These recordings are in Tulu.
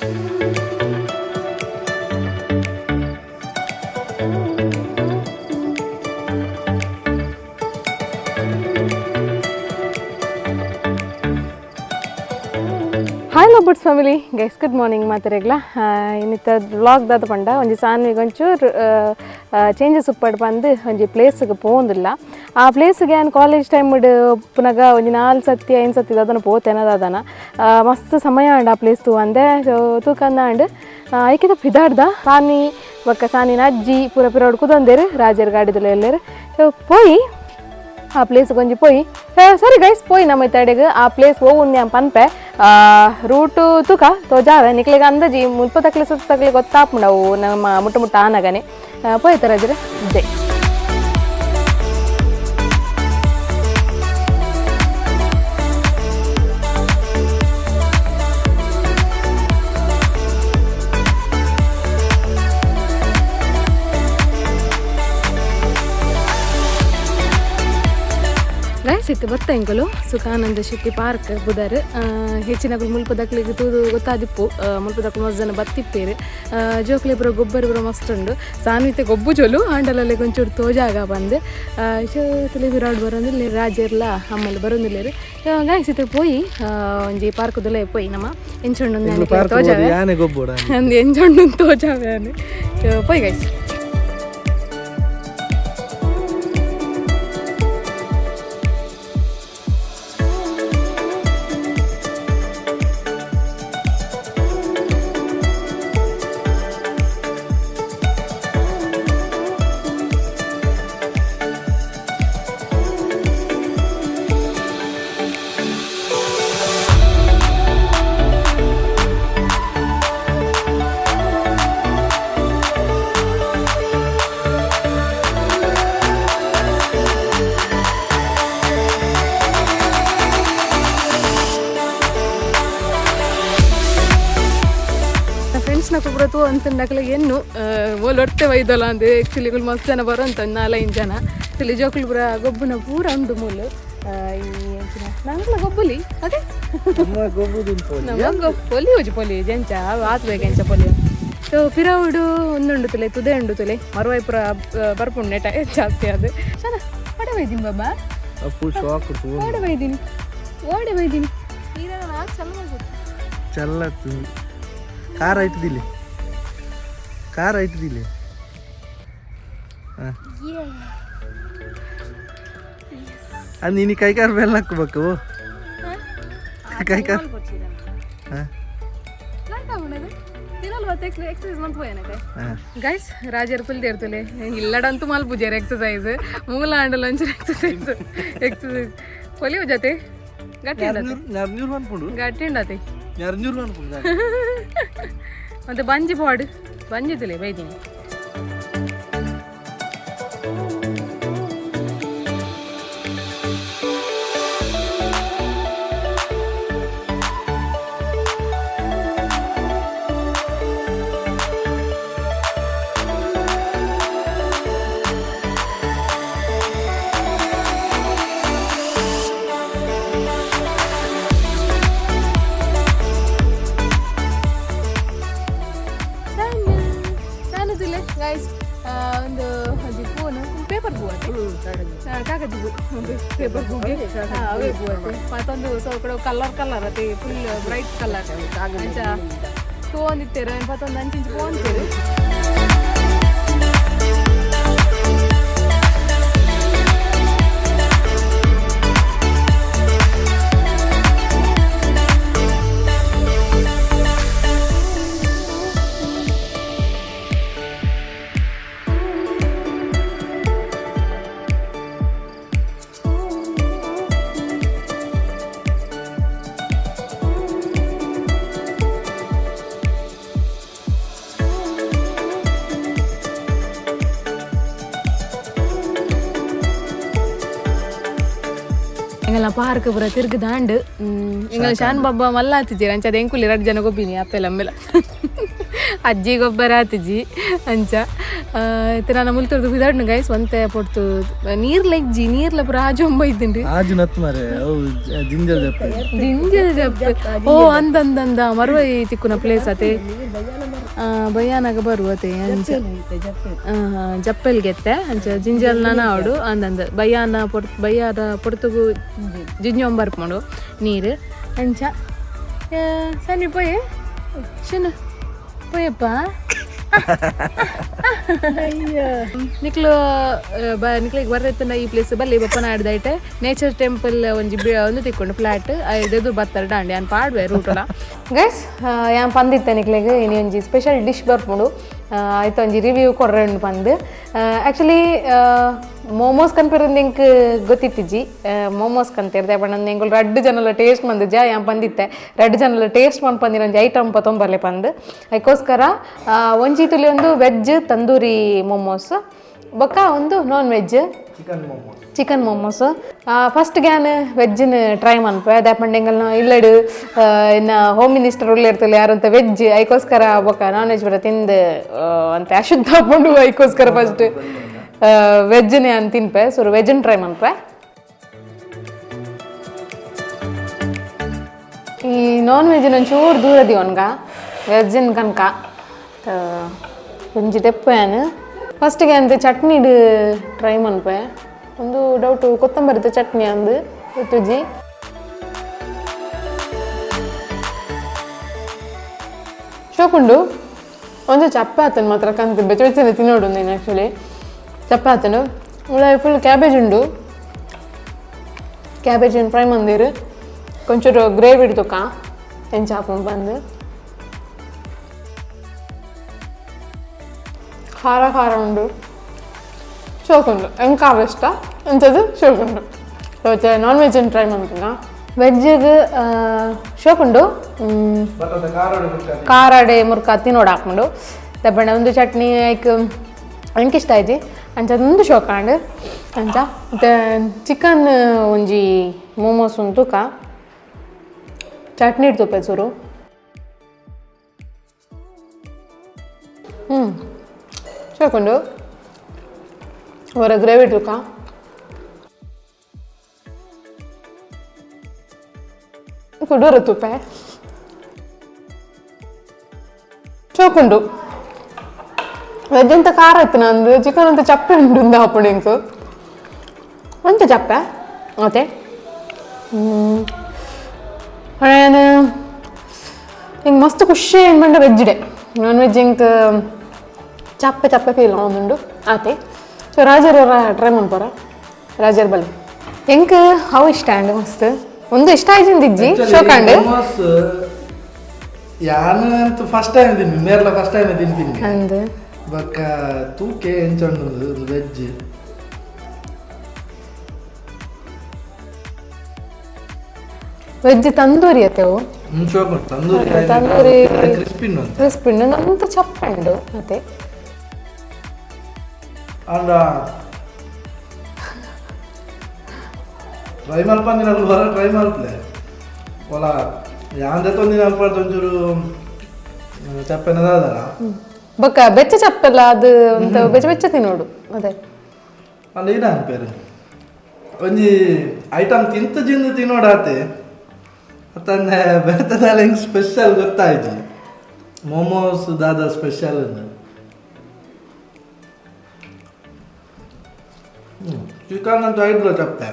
Hi lovebirds family, guys, good morning ಮಾತೆರೆಗ್ಲ. ಇನ್ನಿತ್ತ ವ್ಲಾಗ್ ದಾದ ಪಂಡ ಒಂಜಿ ಸಾನ್ವಿಗ್ ಒಂಚೂರು ಚೇಂಜಸ್ ಉಪ್ಪಡ್ ಬಂದು ಒಂಜಿ ಪ್ಲೇಸ್ಗೆ ಪೋಂದಿಲ್ಲ. ಆ ಪ್ಲೇಸ್ಗೆ ಯಾನ್ ಕಾಲೇಜ್ ಟೈಮ್ ಪುನಗ ಒಂಜಿ ನಾಲ್ ಸತಿ ಐನ್ ಸತಿ ದಾದನ ಪೋತೇನ ದಾದನ. ಮಸ್ತ್ ಸಮಯ ಆಂಡ್ ಆ ಪ್ಲೇಸ್ ತೂ ಅಂದೆ. ಸೊ ತೂಕಂದ ಆಂಡ್. ಐಕಿದ ಪಿದಾಡ್ದ ಸಾನಿ ಬೊಕ್ಕ ಸಾನಿನ ಅಜ್ಜಿ ಪೂರ ಪಿರೋಡ್ ಕುದೊಂದೇರು ರಾಜರ್ ಗಾಡಿದಲ್ಲ ಎಲ್ಲೇರು. ಸೊ ಪೋಯಿ ಆ ಪ್ಲೇಸ್ ಒಂಜಿ ಪೋಯಿ. ಸರಿ ಗೈಸ್, ಪೋಯಿ ನಮ್ಮ ಇತ್ತಡೆಗ್. ಆ ಪ್ಲೇಸ್ ಓವುಂದು ಪನ್ಪೆ ರೂಟು ತುಕ ತೋಜಾವೆ ನಿಕ್ಲೆಗ್ ಅಂದಾಜಿ. ಮುಲ್ಪ ತಕ್ಲೆ ಸುತ್ತ ತಕ್ಲೆ ಗೊತ್ತಾಪುಂಡವು ನಮ್ಮ ಮುಟ್ಟ ಮುಟ್ಟ ಆನಗನೆ. ಪೋಯ್ತಾರ ಅಜ್ರೆ ಜೈ. ಗೈಸ್, ಇತ್ತು ಬತ್ತ ಎಂಕುಲು ಸುಖಾನಂದ ಶೆಟ್ಟಿ ಪಾರ್ಕ್ ಬುದರ್. ಹೆಚ್ಚಿನಕುಲು ಮುಲ್ಪದಕ್ಲಿಗೆ ತೂದು ಗೊತ್ತಾದಿಪ್ಪು. ಮುಲ್ಪದಕ್ಲು ಮಸ್ತ್ ಜನ ಬತ್ತಿಪ್ಪೇರು. ಜೋಕ್ಲೆ ಪೂರ ಗೊಬ್ಬರ ಪೂರ ಮಸ್ತ್ ಉಂಡು. ಸಾನ್ವಿತೆ ಗೊಬ್ಬು ಚೊಲು ಆಂಡಲಲ್ಲಿ ಒಂಚೂರು ತೋಜಾಗ ಬಂದು ತುಲೆ ವಿರಾಡ್ ಬರೋದಿಲ್ಲ, ರಾಜೆರ್ಲ ಅಮ್ಮಲ್ಲಿ ಬರೋದಿಲ್ಲೇರು. ಗೈಸ್, ಇತ್ತೆ ಪೋಯಿ ಒಂಜಿ ಪಾರ್ಕ್ ಪೋಯಿ ನಮ್ಮ ಎಂಚುಂಡು ತೋಜಾವೆ. ಯಾನೆ ಗೊಬ್ಬುಡ. ಅಂದ್ ಎಂಚುಂಡು ತೋಜಾವೆ. ಪೋಯಿ ಗೈಸ್. ಫ್ರೆಂಡ್ಸ್ನ ಪೂರ ತೂ ಅಂತಂಡಕಲೆ ಎನ್ನು ಓಲ್ ಒಟ್ಟೆ ಒಯ್ದಲ್ಲ ಅಂದು. ಆ್ಯಕ್ಚುಲಿ ಇಗುಲು ಮಸ್ತ್ ಜನ ಬರೋಂತ, ಒಂದು ನಾಲೈದು ಜನ. ಆ್ಯಕ್ಚುಲಿ ಜೋಕುಲು ಪೂರ ಗೊಬ್ಬುನ ಪೂರ ಉಂಡು ಮೂಲು. ಈ ಎಂಚಿನ ನಂಗ್ಲ ಗೊಬ್ಬುಲಿ ಅದೇ. ನಮ್ಮ ಪೊಲಿ ಹೋಜಿ ಪೊಲಿ ಜೆಂಚ ಆತ್ ಬೇಗ ಎಂಚ ಪೊಲಿ. ಸೊ ಪಿರವುಡು ಒಂದುಂಡು ತುಲೆ ತುದೆ ಉಂಡು ತುಲೆ ಮರುವಾಯಿ ಪೂರ ಬರ್ಪುಂಡು ನೆಟ ಜಾಸ್ತಿ ಅದು. ಚನ ಓಡೆ ಬೈದೀನಿ ಬಾಬಾ. ಅಪ್ಪು ಶಾಕ್. ಓಡೆ ಬೈದೀನಿ, ಓಡೆ ಬೈದೀನಿ. ನೀರೆಲ್ಲ ನಾಲ್ಕು ಚಲ್ಲ ಮಾಡ್ಬೋದು. ಚಲ್ಲತ್ತು ಕಾರ್ ಆಯ್ತದಿಲ್ಲಿ, ಕಾರ್ ಆಯ್ತದಿಲ್ಲಿ. ಅದು ನೀನು ಕೈ ಕಾರ್ ಬೆಲ್ಲ ಹಾಕ್ಬೇಕು, ಕೈ ಕಾರ್. ಹಾಂ. ಎಕ್ಸಸೈಸ್ ಮಂತ್ ಪೋಯನಕ್ಕೆ. ಹಾಂ. ಗೈಸ್, ರಾಜರ್ ಫುಲ್ ದೇರ್ತಲೆ ಇಲ್ಲಡಂತೂ ಮಲ್ಪುಜೇರ್ ಎಕ್ಸಸೈಸ್. ಮೂಲ ಆಂಡಲ ಒಂಚೂರು ಎಕ್ಸಸೈಸ್ ಎಕ್ಸಸೈಸ್ ಪೊಲಿಯೋ ಜೊತೆ ಗಟ್ಟಿ ಉಂಡತೆ. ನೆರ್ನೂರು ಅನ್ಕೊಂಡು. ಗಟ್ಟಿ ಉಂಡತೆ. ನೆರ್ನೂರು ಅನ್ಕೊಂಡು. ಮತ್ತೆ ಬಂಜಿ ಪಾಡು ಬಂಜಿ ತುಲೆ ಬೈದೀನಿ. ನಾನು ತುಲೆ ಗೈಸ್ ಒಂದು ಒಂಜಿ ಫೋನ್ ಪೇಪರ್ ಪೂ ಅತ್ತೆ, ಕಾಗಜಿ ಪೂ, ಪೇಪರ್ ಪೂಗೆ ಅವೇ ಪೂ ಅತ್ತೆ. ಮತ್ತೊಂದು ಸೊ ಕಲರ್ ಕಲರ್ ಅತ್ತೆ, ಫುಲ್ ಬ್ರೈಟ್ ಕಲರ್ ಅಂಚ ತೋಂದಿತ್ತೇರು. ಮತ್ತೊಂದು ಅಂಚಿಂಚು ಪೋಂತೇರು. ಎಂಗಲ ಪಾರ್ಕ್ ಪೂರ ತಿರ್ಗ ದಾಂಡು. ಎಂಗಲ ಶಾನ್ ಬಾಬಾ ಮಲ್ಲ ಆತಿಜೇರ್ ಅಂಚ. ಅದು ಎಂಕುಲಿ ರಡ್ಡು ಜನ ಗೊಬ್ಬಿನಿ ಅಪ್ಪೆಲ್ಲ ಅಮ್ಮೆಲ. ಅಜ್ಜಿ ಗೊಬ್ಬರ ಆತಿಜಿ ಅಂಚ. ಇತ್ತೆ ನಾನು ಮುಲ್ತೊರ್ದು ಬಿದಾಡ್ನು ಗೈಸ್, ಒಂತೆ ಪೊರ್ತು ನೀರ್ ಲೆಗ್ಜಿ, ನೀರ್ಲ ಪೂರ ಆಜೊಂಬ ಇದ್ದುಂಡು. ಆಜು ನತ್ ಮಾರೆ, ಅವು ಜಿಂಜಲ್ ಜಪ್ಪೆ. ಜಿಂಜಲ್ ಜಪ್ಪೆ. ಓ ಅಂದಂದಂದ ಮರುವೈ ತಿಕ್ಕುನ ಪ್ಲೇಸ್ ಅತೆ, ಭಯಾನಕ ಬರುವತೆ ಅಂಚ. ಜಪ್ಪೆಲ್ಗೆತ್ತೆ ಅಂಚ ಜಿಂಜಲ್ ನನ ಅವಡು ಅಂದಂದ ಬಯ್ಯಾನ ಪೊರ್ ಬಯ್ಯಾದ ಪೊರ್ತುಗು ಜಿಂಜೊಂಬ ಬರ್ಪುಂಡು ನೀರು ಅಂಚ. ಸನ್ನಿ ಪೋಯೆ ಶುನು ಪೋಯಪ್ಪ. ನಿಕ್ಲು ಬ ನಿಕ್ಲಿಗೆ ಬರ್ರೈತಂಡ ಈ ಪ್ಲೇಸ್ ಬಲ್ಲಿ ಬಪ್ಪನಾಡ್ದೈಟೆ ನೇಚರ್ ಟೆಂಪಲ್ ಒಂಜಿ ಒಂದು ತಿಕ್ಕೊಂಡು ಫ್ಲಾಟ್ ಎದುರು ಬತ್ತಾರೆ ದಾಂಡಿ ಅನ್ ಪಾಡ್ವೆ ರೂಟುಲ. ಗೈಸ್, ಯಾನ್ ಪಂದಿತ್ತೆ ನಿಕ್ಲೆಗ್ ಇನಿ ಒಂಜಿ ಸ್ಪೆಷಲ್ ಡಿಶ್ ಬರ್ಪುಂಡು, ಆಯ್ತು ಒಂಜಿ ರಿವ್ಯೂ ಕೊರ್ರೆಂಡು ಪಂದ್. ಆ್ಯಕ್ಚುಲಿ ಮೋಮೋಸ್ ಕನ್ಪಿರಂದು ಎಂಕ್ ಗೊತ್ತಿತ್ತಿಜಿ. ಮೋಮೋಸ್ ಕಂತಿರ್ದೆ ಬಣ್ಣ ಎಂಕುಲು ರಡ್ಡ್ ಜನಲ ಟೇಸ್ಟ್ ಮಂದಿಜ್ಜ. ಯಾನ್ ಪಂದಿತ್ತೆ ರಡ್ಡ್ ಜನಲ ಟೇಸ್ಟ್ ಮನ್ ಪಂದಿನ ಒಂಜಿ ಐಟಮ್ ಪತೊಂಬರ್ಲೆ ಪಂದ್. ಅದಕ್ಕೋಸ್ಕರ ಒಂಜಿ ತುಲಿ ಒಂದು ವೆಜ್ ತಂದೂರಿ ಮೋಮೋಸ್, ಬೊಕ್ಕ ಒಂದು non veg chicken momos. Chicken momos. First Gyan ವೆಜ್ಜಿನ try ಮನ್ಪೆ ದಾಪಂಡ ಎಂಗಲ್ನ ಇಲ್ಲಡು ಇನ್ನು ಹೋಮ್ ಮಿನಿಸ್ಟರ್ ಉಳ್ಳಿರ್ತಲ್ಲ ಯಾರಂತ ವೆಜ್, ಐಕೋಸ್ಕರ ಬೊಕ್ಕ ನಾನ್ ವೆಜ್ ಬರ ತಿಂದು ಅಂತ ಅಶುದ್ಧ ಹಾಕೊಂಡು ಐಕೋಸ್ಕರ ಫಸ್ಟ್ ವೆಜ್ನೇ ಅಂತ ತಿನ್ಪೆ. ಸೊ ವೆಜ್ನ ಟ್ರೈ ಮನ್ಪೆ. ಈ ನಾನ್ ವೆಜ್ನ ಒಂಚೂರು ದೂರ ದಿವನ್ಗ ವೆಜ್ಜಿನ ಕನಕ ಒಂಜಿ ತೆಪ್ಪು. ಫಸ್ಟಿಗೆ ಅಂತ ಚಟ್ನಿಡ್ ಟ್ರೈ ಮನ್ಪೆ. ಒಂದು ಡೌಟು, ಕೊತ್ತಂಬರಿದ ಚಟ್ನಿ ಅಂದು ತುಜಿ. ಶೋಕುಂಡು. ಒಂದು ಚಪಾತನ್ ಮಾತ್ರ ಕಂತು ಬೆಚ್ಚ ಬೆಚ್ಚನೆ ತಿನ್ನೋಡು ನೀನು. ಆ್ಯಕ್ಚುಲಿ ಚಪಾತನು ಉಳ ಫುಲ್ ಕ್ಯಾಬೇಜ್ ಉಂಡು, ಕ್ಯಾಬೇಜ್ ಫ್ರೈ ಮಂದಿರು ಕೊಂಚೂರು ಗ್ರೇವಿ ಹಿಡ್ತುಕ ಎಂಚ ಹಾಕೊಂಡು ಬಂದು ಖಾರ ಖಾರ ಉಂಡು, ಶೋಕುಂಡು. ಎಂಕಾವ ಇಷ್ಟ ಎಂಥದ್ದು ಶೋಕುಂಡು. So non veg try ಮಾಡ್ತೀನ. ವೆಜ್ಜಿಗೆ ಶೋಕುಂಡು. ಖಾರಡೆ ಮುರ್ಕ ತಿನ್ನೋಡು ಹಾಕೊಂಡು ದಬ್ಬಣ ಒಂದು ಚಟ್ನಿ ಐಕ್ ಎಂಕ್ ಇಷ್ಟ ಆಯ್ತು ಅಂಚ ಒಂದು ಶೋಕಾಂಡ್ ಅಂಚ. ಮತ್ತು ಚಿಕನ್ ಒಂಜಿ ಮೋಮೋಸ್ ಉಂಟುಕ ಚಟ್ನಿ ತುಪ್ಪೆ ಚೂರು. ಹ್ಞೂ ಶೋಕುಂಡು. ಅವರ ಗ್ರೇವಿ ತುಕ್ಕ ಕುಡೂರು ತುಪ್ಪೆ ಚೋಕುಂಡು. ವೆಜ್ ಅಂತ ಖಾರ ಇತ್ತು ನಂದು, ಚಿಕನ್ ಅಂತ ಚಪ್ಪೆ ಉಂಟು ಅಪ್ಪುಡು ಇಂಕು ಒಂಚ ಚಪ್ಪೆ ಮತ್ತೆ. ಹಿಂಗೆ ಮಸ್ತ್ ಖುಷಿ ಏನು ಪಂಡ veg day, non veg ಇಂಕ್ ಚಪ್ಪೆ ಚಪ್ಪೆ ಫೀಲ್ ಆವೊಂದುಂಡು ಆತೆ. ಸೊ ರಾಜರ್ ಟ್ರೈ ಮನ್ಪರ ರಾಜರ್ ಬಲ್ಲಿ. ಎಂಕ್ ಅವು ಇಷ್ಟ ಆಂಡ್ ಮಸ್ತ್ ಒಂದು ಇಷ್ಟ ಆಯ್ತು ಇಜ್ಜಿ ಶೋಕಾಂಡ್. ಮೋಮೋಸ್ ಯಾನ್ ಅಂತೂ ಫಸ್ಟ್ ಟೈಮ್ ತಿನ್ನಿ, ಮೇರ್ಲ ಫಸ್ಟ್ ಟೈಮ್ ತಿಂತೀನಿ. ಅಂದ್ ಬೊಕ್ಕ ತೂಕೆ ಎಂಚ ಉಂಡು ವೆಜ್. ವೆಜ್ ತಂದೂರಿ ಅತ್ತೆವು. ಶೋಕ್ ಉಂಟು ತಂದೂರಿ. ತಂದೂರಿ. ಕ್ರಿಸ್ಪಿ ಉಂಟು ಅಂತ. ಕ್ರಿಸ್ಪಿ ಉಂಡು ಅಂತ, ಚಪ್ಪೆ ಉಂಡು ಅತ್ತೆ. ಅಂಡ ಟ್ರೈ ಮಲ್ಪಂದಿನ ಹೊರ ಟ್ರೈ ಮಲ್ಪಲೆ ಒಲ ಯಾನ್ ದೆತ್ತೊಂದಿನ ಅಲ್ಪ ಒಂಚೂರು ಚಪ್ಪೆನ ದಾದನ. ಬೊಕ್ಕ ಬೆಚ್ಚ ಚಪ್ಪೆಲ್ಲ ಅದು ಅಂತ ಬೆಚ್ಚ ಬೆಚ್ಚ ತಿನ್ನೋಡು ಅದೇ. ಅಂಡ ಏನ ಅನ್ಪೇರು ಒಂಜಿ ಐಟಮ್ ತಿಂತ ಜಿಂದು ತಿನ್ನೋಡಾತೆ ಅತ್ತಂದೆ ಬೆರ್ತದಾಲ ಹೆಂಗ್ ಸ್ಪೆಷಲ್ ಗೊತ್ತಾಯ್ತು ಮೋಮೋಸ್ ದಾದ ಸ್ಪೆಷಲ್. ಚಿಕನ್ ಅಂತ ಐಡ್ಲ ಚಪ್ಪೆ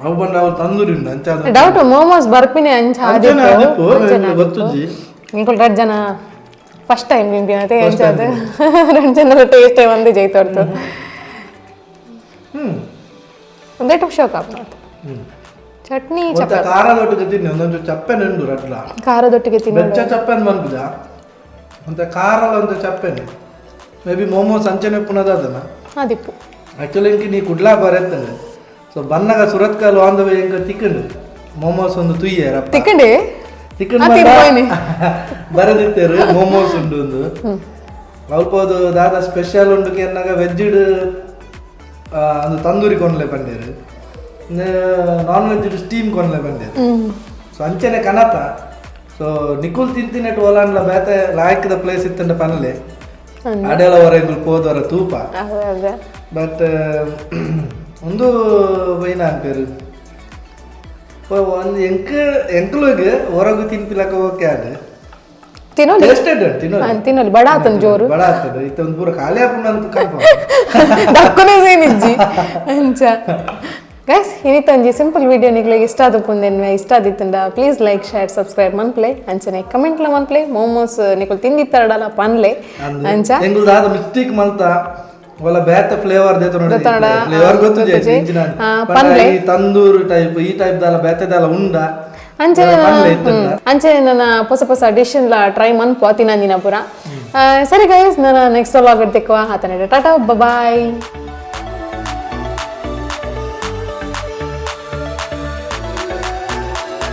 ಅವು ಬಂದ ಅವು ತಂದೂರಿ ಉಂಡು ಅಂಚ ಅದು. ಡೌಟ್ ಮೋಮೋಸ್ ಬರ್ಪಿನಿ ಅಂಚ. ಅಂಚನೆ ಆದಿಪ್ಪು, ಎಂಕ್ ಗೊತ್ತುಜ್ಜಿ. ಇಂಕುಲು ರಡ್ಡ್ ಜನ ಫಸ್ಟ್ ಟೈಮ್ ತಿಂತೀನಿ ಅದೇ ಅಂಚ. ಅದು ರಡ್ಡ್ ಜನರ ಟೇಸ್ಟ್ ಒಂದೇ ಜೈತೊರ್ತು. ಒಂದೇ ಟು ಶೋಕ್ ಆಪ್ ಚಟ್ನಿ. ಒಂತೆ ಚಪ್ಪೆ. ಖಾರದೊಟ್ಟಿಗೆ ತಿನ್ನಿ, ಒಂದೊಂದು ಚಪ್ಪೆನೆ ಉಂಡು ರಡ್ಲ. ಖಾರದೊಟ್ಟಿಗೆ ತಿನ್ನೋಡು. ಬೆಚ್ಚ ಚಪ್ಪೆನ್ ಮನ್ಪುಜ, ಒಂತೆ ಖಾರಲ ಒಂತೆ ಚಪ್ಪೆನೆ. ಮೇ ಬಿ ಮೋಮೋಸ್ ಅಂಚನೆ ಪುನದಾದನ. ಆದಿಪ್ಪು. ಆಕ್ಚುಲಿ ಇಂಕ ನೀ ಕುಡ್ಲಾ ಬರೆತ್ತಂಡೆ. ಸೊ ಬನ್ನಗ Surathkal on the way ಎಂಕ ತಿಕ್ಕಂಡು momos ಒಂದು ತುಯ್ಯರಪ್ಪ. ತಿಕ್ಕಂಡಿ. ತಿಕ್ಕಂಡು. ಆ, ತಿನ್ಬೋಯ್ನಿ. ಬರದಿತ್ತೇರು ಮೋಮೋಸ್ ಉಂಡು ಒಂದು ಅಲ್ಪ ಅದು ದಾದ ಸ್ಪೆಷಲ್ ಉಂಡು ಕೆನ್ನಾಗ ವೆಜ್ ಒಂದು tandoori ಕೊನ್ಲೆ ಬಂದೇರು, non veg steam ಕೊನ್ಲೆ ಬಂದೇರು. So ಅಂಚನೆ ಕನತ. ಸೊ ನಿಕುಲ್ ತಿಂತಿನೆಟ್ ಓಲಾಂಡ್ಲ ಬೇತೆ ಲಾಯ್ಕದ ಪ್ಲೇಸ್ ಇತ್ತಂಡ ಪನ್ಲೆ. ಅಡೆಲ ಹೊರ ಪೋದವರ ತೂಪ. ಅದೇ ಅದೇ. ಬಟ್ ಒಂದು ಬೈನ ಅನ್ಪೇರು ಒಂದು ಎಂಕ್ ಎಂಕ್ಲುಗ್ ಹೊರಗು ತಿನ್ಪಿಲಕ ಓಕೆ ಅದು. ತಿನ್ನೋಲಿ. ಟೇಸ್ಟೆಡ್ ತಿನ್ನೋದು. ತಿನ್ನೋಲಿ, ಬಡ ಆತನ ಜೋರು. ಬಡ ಆಗ್ತದೆ ಇತ್ತ ಒಂದು ಪೂರ ಖಾಲಿ ಆಪುಂಡು ಅಂತ ಕನ್ಫರ್ಮ್. ದಕ್ಕುನೇ ಸೇನಿಜ್ಜಿ. ಅಂಚ ಗೈಸ್, ಇನಿತ ಒಂಜಿ ಸಿಂಪಲ್ ವಿಡಿಯೋ ನಿಕ್ಲೆಗ್ ಇಷ್ಟ ಆದಪುಂದೆನ್ವೆ. ಇಷ್ಟ ಆದಿತ್ತುಂಡ ಪ್ಲೀಸ್ ಲೈಕ್, ಶೇರ್, ಸಬ್ಸ್ಕ್ರೈಬ್ ಮನ್ಪ್ಲೆ. ಅಂಚನೆ ಕಮೆಂಟ್ಲ ಮನ್ಪ್ಲೆ. ಮೋಮೋಸ್ ನಿಕುಲು ತಿಂದಿತ್ತರಡಲ ಪನ್ಲೆ. ಅಂಚ ಎಂಗುಲ್ ದಾದ ಮಿಸ್ಟೇಕ್ ಮಲ್ತ ಒಲ ಬೇತೆ ಫ್ಲೇವರ್ ದೇತೊನಡ, ಫ್ಲೇವರ್ ಗೊತ್ತು. ಗೊತ್ತುಜಿ. ಪನ್ಲೆ. ಈ ತಂದೂರು ಟೈಪ್, ಈ ಟೈಪ್ ದಾಲ ಬೇತೆ ದಾಲ ಉಂಡ? ಅಂಚನೆ ಪನ್ಲೆ ಇತ್ತುಂಡ. ಅಂಚನೆ ನನ್ನ ಹೊಸ ಹೊಸ ಡಿಶ್ ಲ ಟ್ರೈ ಮನ್ಪು ತಿನ್ನಂದಿನ ಪೂರ. ಸರಿ ಗೈಸ್, ನನ್ನ ನೆಕ್ಸ್ಟ್ ವ್ಲಾಗ್ ತಿಕ್ಕುವ. ಆತನ ಟಾಟಾ, ಬಾಯ್.